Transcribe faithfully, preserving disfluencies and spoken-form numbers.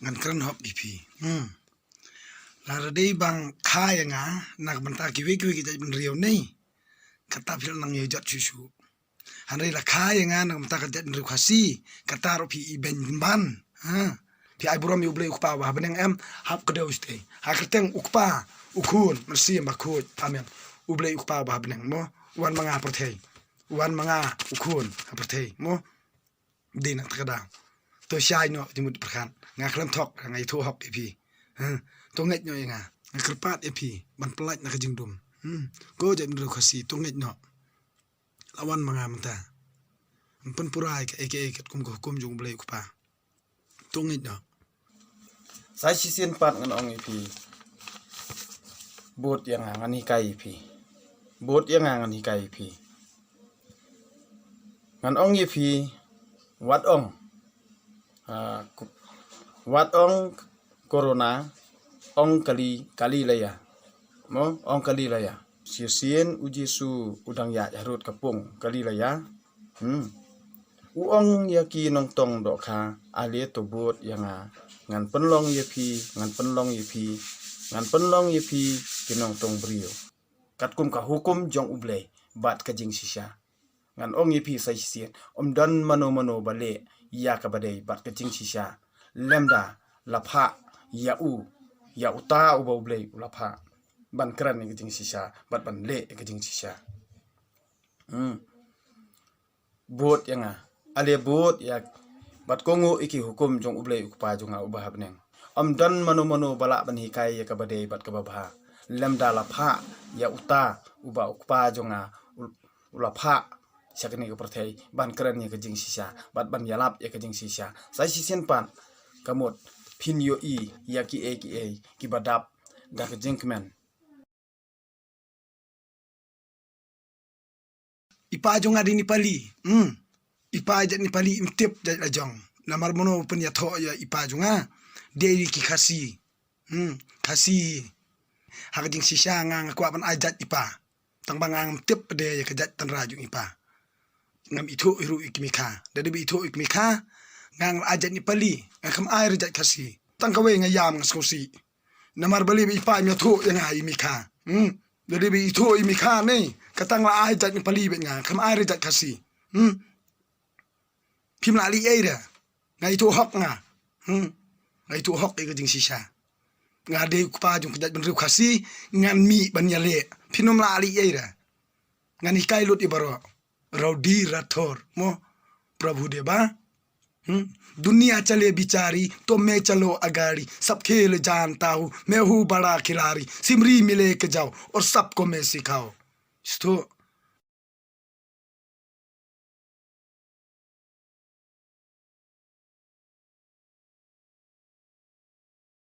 Ngan kren hok ïa phi. Hmm. Lada dei ba kha ïa nga na ka bynta kiwei kiwei ki jaitbynriew ne, kata phi lah nang ïa jot shuh shuh. Hynrei la kha ïa nga na ka bynta ka jaitbynriew Khasi, kata ruh phi ibeiñ ban. Ha. Phi ai burom ïa U Blei U Kpa uba ha bneng em, hap kdew shatei. Ha kyrteng U Kpa, U Khun, Mynsiem Bakhuid. Amen. U Blei U Kpa uba ha bneng mo. Wan ma nga ha pyrthei. Wan ma nga U Khun ha pyrthei mo. Dei na kata ka daw. To shai noh jingmut pyrkhat. Nga khlem thok, nga ïathuh hok ïa phi. Ha. To ngeit noh ïa nga. Nga kyrpad ïa phi ban pyllait na ka jingdum. Hmm. Ko jaitbynriew Khasi, to ngeit noh. La wan ma nga mynta. Ym pynpura ïa kaei kaei katkum ka hukum jong U Blei U Kpa. To ngeit noh. Sa shisien pat ngan ong ïa phi. Bud ïa nga ngan hikai ïa phi. Bud ïa nga ngan hikai ïa phi. Ngan ong ïa phi. Wat ong. Ah, ku-, wat ong corona, ong kali, kali laya. Mo, ong kali laya. Shisien U Jisu u dang ïaid harud ka pung kali laya. Hmm. U ong ïa ki nongtong dohkha, ale to bud ïa nga. Ngan pynlong ïa phi, ngan pynlong ïa phi, ngan pynlong ïa phi ki nongtong briew. Katkum ka hukum jong U Blei, bad ka jingshisha. Ngan ong ïa phi sa shisien, ym don mano mano ba leh ïa kaba dei bad ka jingshisha. Lymda la phah ïa u, ïa uta uba U Blei u la phah ban kren ïa ka jingshisha, bad ban leh ïa ka jingshisha. Hmm. Bud ïa nga. Ale bud ïa bad kohnguh ïa ki hukum jong U Blei U Kpa jong nga uba ha bneng. Ym don mano mano ba lah ban hikai ïa kaba dei bad kaba bha. Lymda la phah ïa uta uba U Kpa jong nga u, u la phah sha kane ka pyrthei ban kren ïa ka jingshisha, bad ban ïalap ïa ka jingshisha. Sa shisien pat, ka mut phin ïohi ïa kiei kiei kiba dap da ka jingkmen. I pa jong nga dei Nepali. Hmm. I pa jait Nepali, im tip jait la jong. Namar mano pynïathoh ïa i pa jong nga. Dei ki Khasi. Hmm. Khasi. Ha ka jingshisha nga, nga kwah ban ai jait i pa. Tang ba nga ngam tip pat de ïa ka jait tynrai jong i pa. Ngam ithuh ruh ïa ki Mekha. Da dei ba ithuh ïa ki Mekha, nga ngam ai jait Nepali. Nga khlem ai ruh jait Khasi. Tang kawei nga ïam nga sngewsih. Namar balei ba i pa im ïathuh ïa nga ïa i Mekha. Hmm. Da dei ba ithuh ïa i Mekha ne, ka tang la ai jait Nepali bad nga, khlem ai ruh jait Khasi. Hmm. Phim lah leh ei ruh. Nga ithuh hok nga. Hmm. Nga ithuh hok ïa ka jingshisha. Nga dei u kpa jong ka jaitbynriew Khasi, ngan mih ban ïaleh. Phin ym lah leh ei ruh. Ngan hikai lut ïa baroh. Rowdy Rathore, mo, Prabhu Deva. Hmm? दुनिया चले बिचारी, तो मैं चलो अगाड़ी, सब खेल जानता हूँ, मैं हूँ बड़ा खिलाड़ी, सिमरी मिले के जाओ, और सबको मैं सिखाओ। Shuh,